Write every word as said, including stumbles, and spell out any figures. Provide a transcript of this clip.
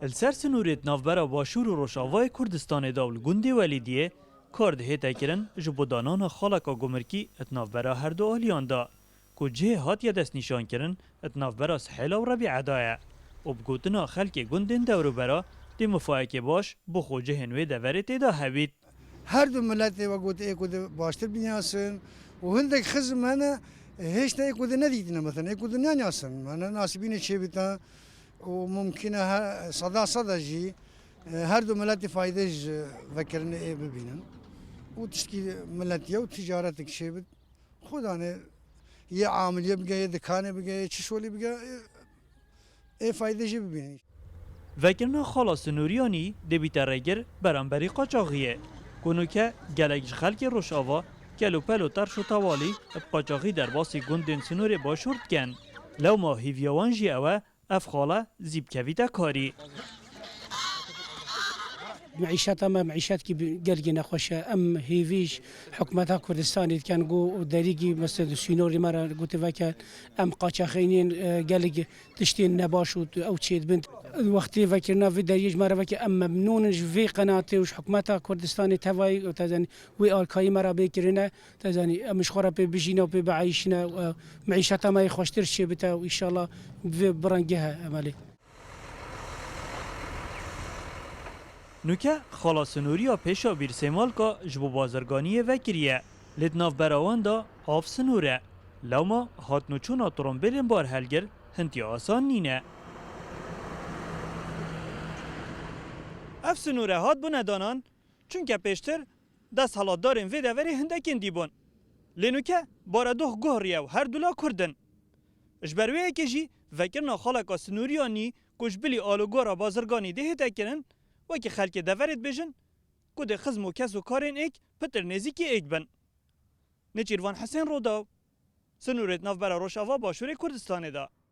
Li ser sinûrê di navbera Başûr û Rojavayê Kurdistanê de û li gundê Welîdiyê kar dihête kirin ji bo danana xaleka gumirkî di navbera her du aliyan de, ku cihê hatiye destnîşankirin di navbera Sihêla û Rebîe de ye û bi gotina xelkê gundên dewrûbera dê mifayekê baş bo xwe cihên wê deverê tê de hebît. Her du miletê wek gotî ê ku di baştir binyasin û hindek xizm hene, hêşta ê ku di nedîtine, mesela ê ku di nanasin, hene nasibînê çêbite û mumkin e her seda seda jî, e, her du miletê fayde ji vekirinê ê bibînin û tiştkî miletiye û ticaretek çêbit. Xudanê yê amiliyê bige, yê dikanê bige, yê çi şolî bige, ê, ê fayde jî bibînin. Vekirina xala Sinûriyanî dê bîte rêgir beramberî qaçaxiyê. Ku nuke gelek ji xelkê Rojava kel û pel û terş û tewalî bi qaçaxî derbasî gundên sinûrê başûr dikin. Lewma hîviya wan jî ew e, ev xala zî bikevîte karî. Meîşeta me meîşetkî bi-, gelkî nexweş e. Em hêvî ji hikûmeta Kurdistanê dikin, ku derîkî mesela di sînorê me re gote veke em qaçaxînên, e, gelek tiştên nebaş û ew çêdibin. Wextê vekirina vê deriyê ji me re veke em memnûn in ji vê qenatê û ji hikûmeta Kurdistanê tevayî, te zanî, wê alkayî me re bê kirine. Te zanî, em ji xwe re pê bijîne û pê bieyîşine, e, meîşeta me yê xweştir çêbite û înşallah bi vê bi rengê he emelê. Nuke xala Sinûriya Pêşabîr Sêmalka ji bo bazirganiyê vekiriye. Lê di navbera wan de av sinûr e. Lewma hatnûçûna trombêlên barhelgir hintiya asan nîne. Ev sinûre hat bûne danan, çunke pêştir desthilatdarên vê deverê hindekên dî bûn. Lê nuke baredox guhriye û her du la Kurd in. Ji ber wê yekê jî vekirina xaleka sinûriya nî ku ji bilî alûgora bazirganî dê hête kirin, wekî xelkê deverê dibêjin ku dê xizm û kes û karên êk pitir nêzîkî êk bin. Nêçîrvan Hisên Rodaw, Sinûrê di navbera Rojava Başûrê Kurdistanê de.